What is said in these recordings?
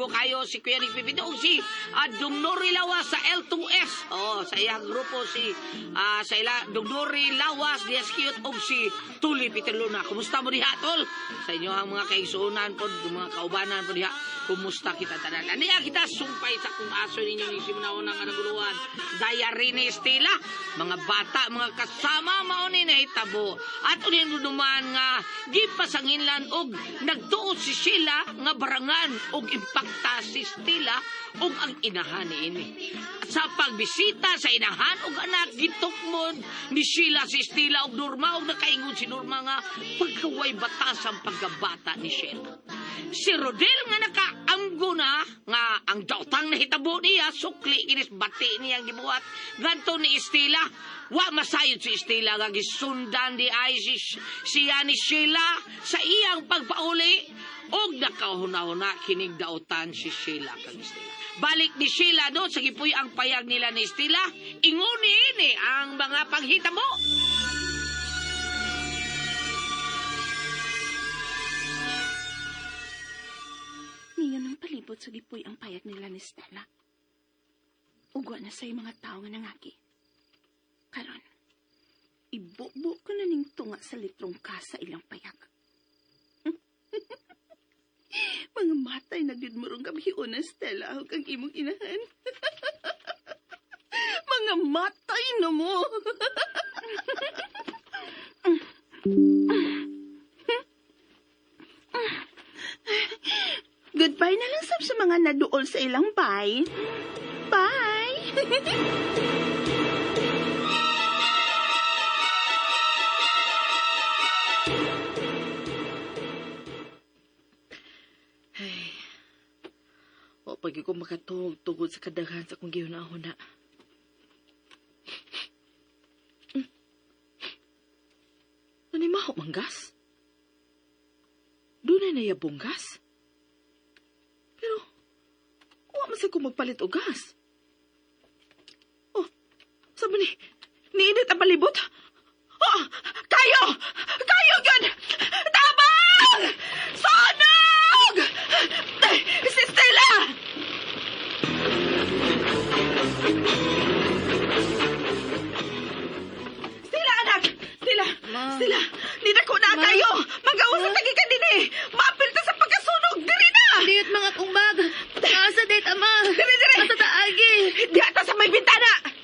Aktibo kayo si Kuya Nick Pipito ug si Dungnori Lawas sa L2S. Oh, sa iyang grupo si sa ila Dungnori Lawas Diaz Cute ug si Tuli Peter Luna. Kumusta mo diha, tol? Sa inyo ang mga kaigsuonan pod, mga kaubanan pod diha. Kumusta kita tanan? Aniya kita sumpay sa kung aso ninyo ni Simuna nga naguluhan. Diary ni Estela, mga bata, mga kasama mao ni nahitabo. At unin duman nga gipasanginlan og nagtuo si Sheila nga barangan og impakta si Stella og ang inahan niini. Sa pagbisita sa inahan og anak, gitukmod ni Sheila si Stella og Norma og nakaingon si Norma nga pagkaway batas ang pagkabata ni Sheila. Si Rodel nga nakaamgo na nga ang daotang nahitabo niya, sukli kinis bati niyang gibuhat ngadto ni Estela. Wa masayod si Estela nga gisundan di ay si siya ni Sheila sa iyang pagpauli og nakahuna-huna kining daotan si Sheila kag Estela. Balik ni Sheila doon sa gipuy ang payag nila ni Estela, ingon niini ang mga panghitabo. Niyon ang palibot sa gipuy ang payag nila ni Stella. Ugwa na sa'yo mga tao nga nangagi. Karon, ibubo ko na ning tunga sa litrong ka sa ilang payag. Mga matay na gid mo rong gabion na Stella ug ang imong inahan. Mga matay na mo. Goodbye na lang sab sa mga naduol sa ilang bay. Bye! Ay, wa pag ko makatug tugod sa kadaghan sa akong gihuna-huna. Ano maho manggas? Dunay na yabong gas? Pero, wa man sa ko magpalit og gas. Oh, sabi ni, niinit ang palibot? Oh, kayo! Kayo yun! Tabang! Sunog! Si Stella! Stella, anak! Stella! Stella! Nidako na kayo! Magawa sa tagi ka din eh! Maapil ta sa pagkasunog! Diri na! Liyot mga kumbag. Asa day tama. Diri, diri! Asa taagi. Diha ta sa may bintana!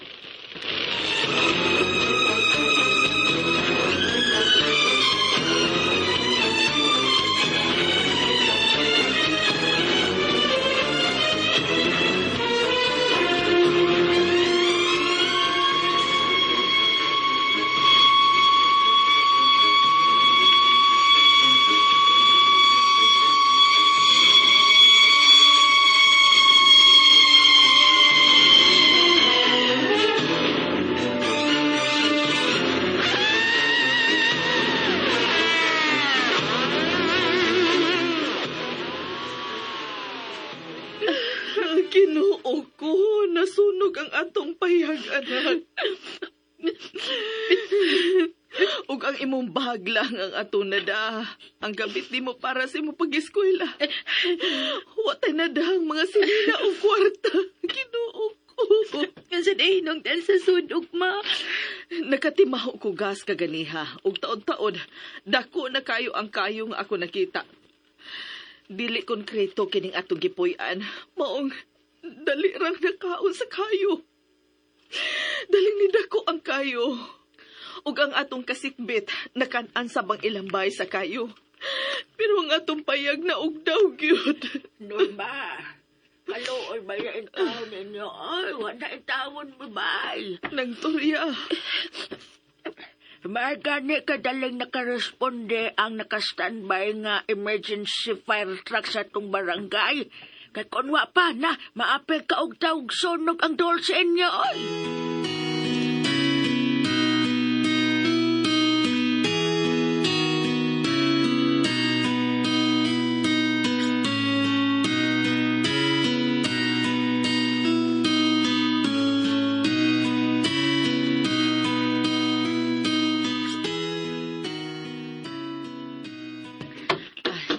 Ginoo ko, nasunog ang atong payag, anak. Ug ang imong bag lang ang atong nada. Ang gabit di mo para sa imong pag-eskwela. Wa tay nada ang mga sinina o kwarta. Ginoo ko. Kasi day nung dahil sa sunog, ma. Nakatimaho ko gas kaganiha. Ug taon-taon, dako na kayo ang kayo nga ako nakita. Dili konkreto kining atong gipuy-an. Maong dali rang nakaon sa kayo. Daling ni dako ang kayo. Ug ang atong kasikbit nakan-an sa bang ilambay sa kayo. Pero ang atong payag na og daw gyud. Norma, kaluoy ba yung taon ninyo? Ay, wala itawon mo ba? Nang turya. May gani kadaling nakaresponde ang naka-standby nga emergency fire truck sa itong barangay. Kay kunwa pa na, maapil ka og tawg sunog ang dol sa inyo. Oy.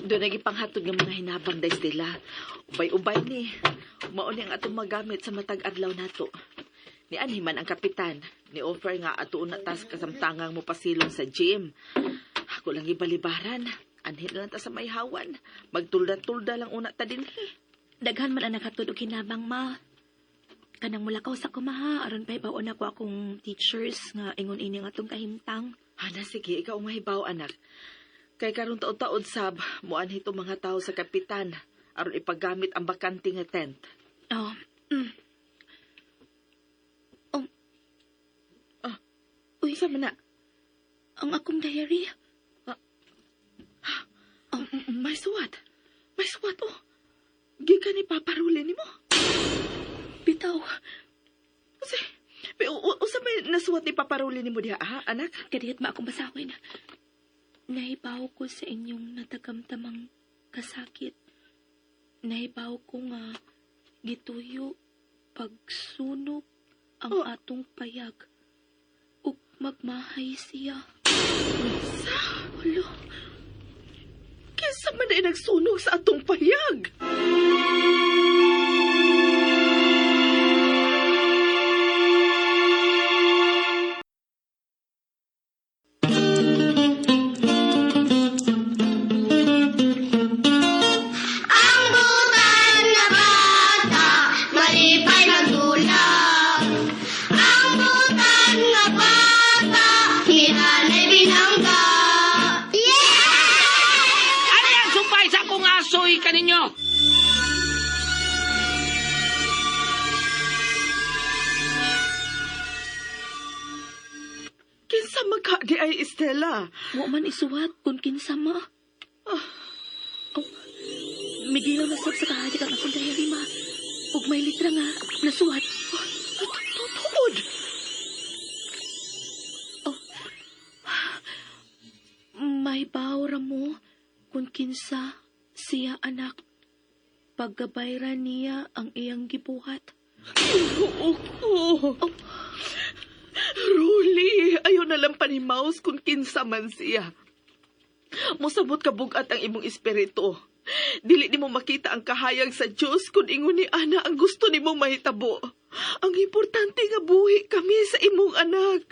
Doon nagipanghatod ng mga hinabang da Stella. Ubay-ubay ni. Mao ni ang atong magamit sa matag adlaw nato. Ni anhi man ang kapitan. Ni offer nga ato na tas kasamtangang mo pasilong sa gym. Ako lang ibalibaran. Anhin lang ta sa may hawan. Magtulda-tulda lang una ta dinhi. Daghan man ang nakatud og hinabang, ma. Kanang mulakaw sa kumaha, aron pa ibaon ako akong teachers nga ingon ini nga atong kahimtang. Ana, sige, ikaw ang mahibaw, anak. Kay karon taod-taod sab, muanhi itong mga tao sa kapitan aron ipagamit ang bakante nga tent. Oh. Oh, Ah, uy, Usa man na? ang akong diary. Oh, may suwat. May suwat, oh. Gikan ni Papa Ruli nimo. Bitaw, Usa, usa may nasuwat ni Papa Ruli nimo diha, ha, anak? kadiyot ma akong basawin. Nahibaw ko sa inyong natagamtamang kasakit. Nahibaw ko nga gituyo pagsunog ang Oh. atong payag. Ug magmahay siya. Sa, Hala, kinsa man ay nagsunog sa atong payag? Ang butan na bata, malipay magdulak. Ang butan na bata, hinanay binangga. Yeah! Ano yan, sumpay sa akong asoy kaninyo? Kinsa magka di ay Estela? wa man isuwat kung kinsa ma. Ah. Oh, migilaw na sab sa kahadyak ang akong diary ma. Ug may litra nga nasuwat. Tuod. Oh. May bawra mo kung kinsa siya anak. Paggabayra niya ang iyang gibuhat. Oo ko. Ruli, ayaw na lang pa ni Mouse kung kinsa man siya. Mosabot ka bugat ang imong espiritu. Dili nimo makita ang kahayag sa Dios kung ingon ni Ana ang gusto nimo mahitabo. Ang importante nga buhi kami sa imong anak.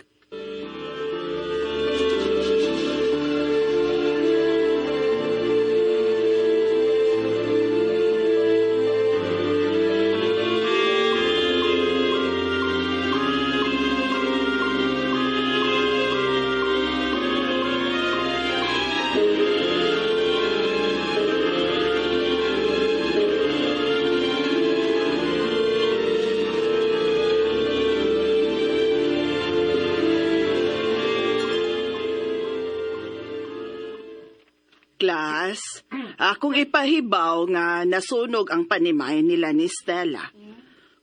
Class, akong ipahibaw nga nasunog ang panimay nila ni Stella.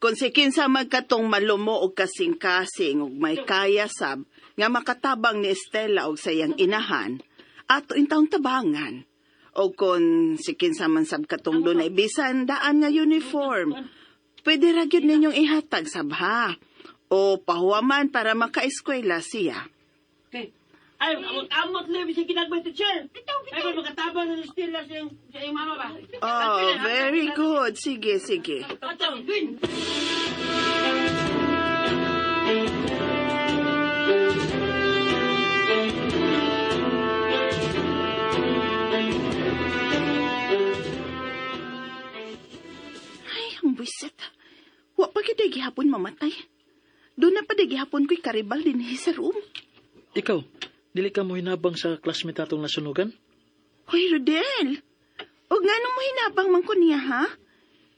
Kung si kinsa magkatong malumo og kasing-kasing og may kaya sab nga makatabang ni Stella og sayang inahan, ato intawong tabangan. O kung si kinsa man sab katong dunay bisan daan nga uniform, pwede ra gyud ninyong ihatag sab ha. O pahuwaman para makaeskwela siya. Okay. Ay, amot-amot lang si ginagmay teacher. Ay, makatabang na ni Stella sa iyong mama ba? Oh, very good. Sige, sige. Ato, good. Ay, ang buwisit. Wa pa gyud ay gihapon mamatay. Doon na pa di gihapon ko'y karibal din sa room. Ikaw, dili ka mo hinabang sa classmate atong nasunugan? Hoy, Rodel. Og nga mo hinabang man ko niya, ha?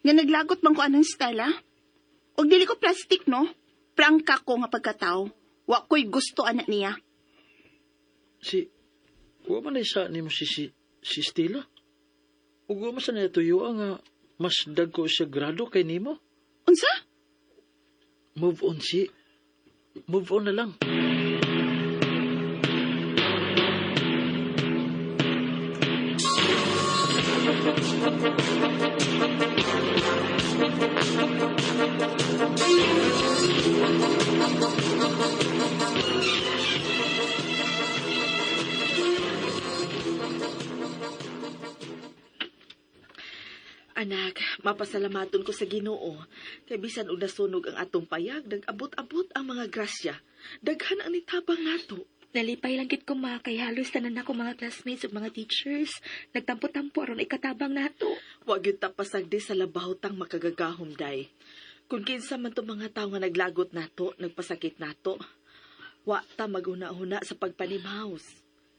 Nga naglagot man ko anang Stella? Og dili ko plastic, no? Prangka ko nga pagkatao. Wa ko'y gusto anak niya. Si, wa man ay sa nimo si Stella? Ug wa man sa niya tuyo nga mas dagko siya grado kay nimo? Unsa? Move on si. Move on na lang. Anak, Mapasalamaton ko sa Ginoo. Kay bisan og nasunog ang atong payag, nag-abot-abot ang mga grasya. Daghan ang nitabang nato. Nalipay lang gid ko ma kay halos tanan ako mga classmates ug mga teachers. Nagtampo-tampo aron ikatabang nato. Wa gyud ta pasagdi sa labaw tang makagagahom day. Kung kinsa man to mga tawo nga naglagot nato, nagpasakit nato, wa ta maghuna-huna sa pagpanimhaws.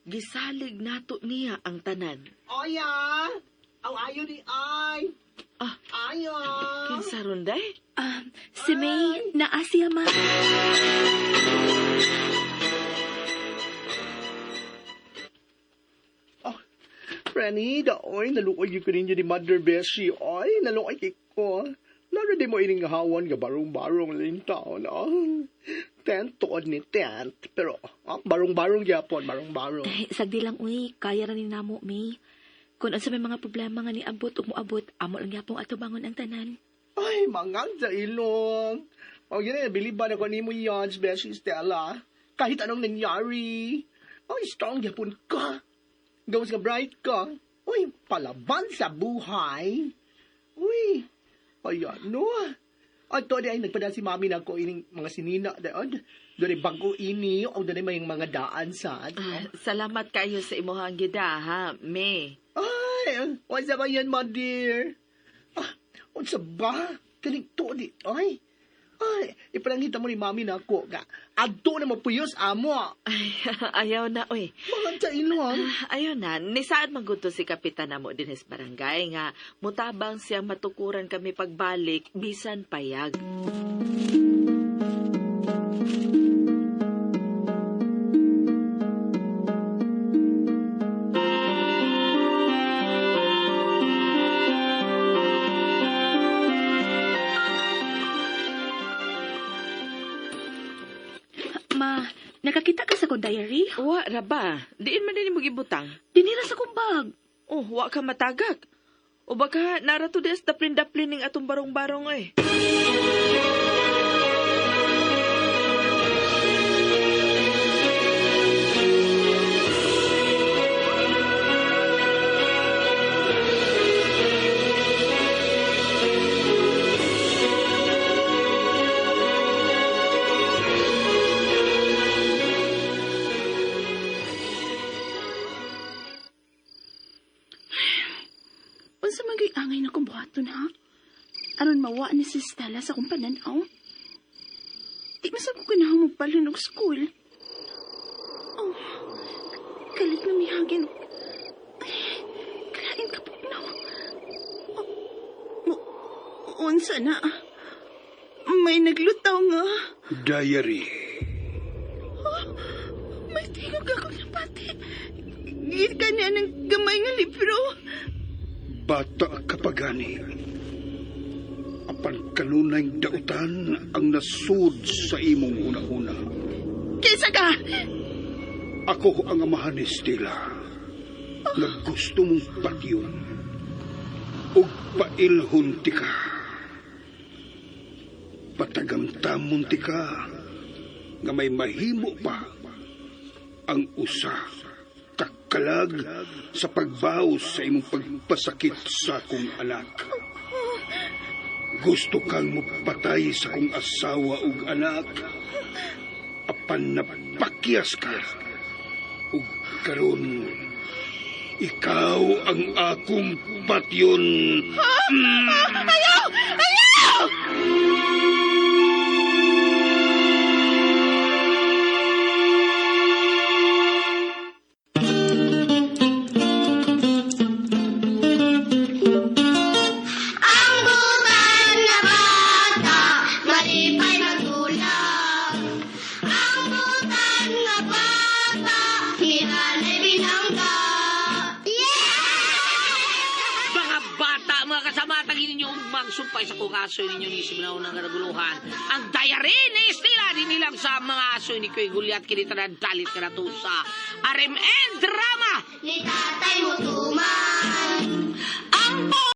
Gisalig nato niya ang tanan. Oya! Aw, ayo ni ay! Ah. Ayo! Kinsa ron day? Si May, naa siya ma. Franny, daoy, naluoy gyud ko ninyo ni Mother Bessie. Oy, naluoy kay ko. Laro di mo ining hawan nga barong-barong lintaon. Oh. Tent, tuod ni tent. Pero, barong-barong gyapon, barong-barong. Eh, sagdi lang uy, kaya ra ni namo May. Kung unsa may mga problema nga niabot ug moabot, amo lang gyapong atubangon ang tanan. Ay, mangang sa ilong. O, yun eh, biliban ako ni mo yons, Bessie Stella. Kahit anong nangyari. Ay, strong gyapon ka. Gawas nga bright ka. Uy, palaban sa buhay. Uy, ayan, no. Ato di ay nagpada si mami na ko ining mga sinina daon. Doon ay bago ini o doon ay may mga daan sa. Ah, salamat kayo sa imuhang gida, ha, May. Ay, what's ba yan, my dear? Ah, unsa ba? Kaning to di, ay. Ay, ipalangita mo ni mami na ako nga. Adto na mapuyos amo. Ay, ayaw na, oy. Mga sa ilong. Ah, ayaw na, nisaan man gud to si Kapitan namo dinhi sa barangay nga mutabang siyang matukuran kami pagbalik bisan payag. Ma, nakakita ka sa akong diary? Wa ra ba? Diin man din mo gibutang. Dinira sa akong bag. Oh, wa ka matagak. O baka narato des daplin-daplin ning atong barong-barong eh. Unsa man gay angay na kong buhaton ha? Aron mawa ni si Stella sa akong pananaw. Di man sa ko ganahan magbalon og school. Oh, kalit na mihagin. Ay, kalain ka po na. Oh, unsa na? May naglutaw nga. Diary. May tingog akong napati. Gikan niya ng gamay nga libro. Bata ka pa gani. Apan kanunay dautan ang nasud sa imong una-una. Kinsa ka? Ako ang amahan ni Stella. Nga gusto mong patyon. Ug pailhon ti ka. Patagamtamon ti ka. Nga may mahimo pa ang usa kakalag sa pagbaos sa imong pagpasakit sa akong anak. Gusto kang mapatay sa akong asawa ug anak. Apan napakyas ka. Ug karon ikaw ang akong patyon. Ayaw! Ayaw! Ang butan na bata, malipay magdulak. Ang butan nga bata, hinanay binangga. Yeah! Mga bata, mga kasama, tagin ninyo magsumpay sa kung aso ninyo ni Sibinaw ng karaguluhan. Ang diary ni Estela, dinilang sa mga aso ni Kuy Gulyat, kinita na dalit ka na to sa RMN Drama! Ni tatay mo.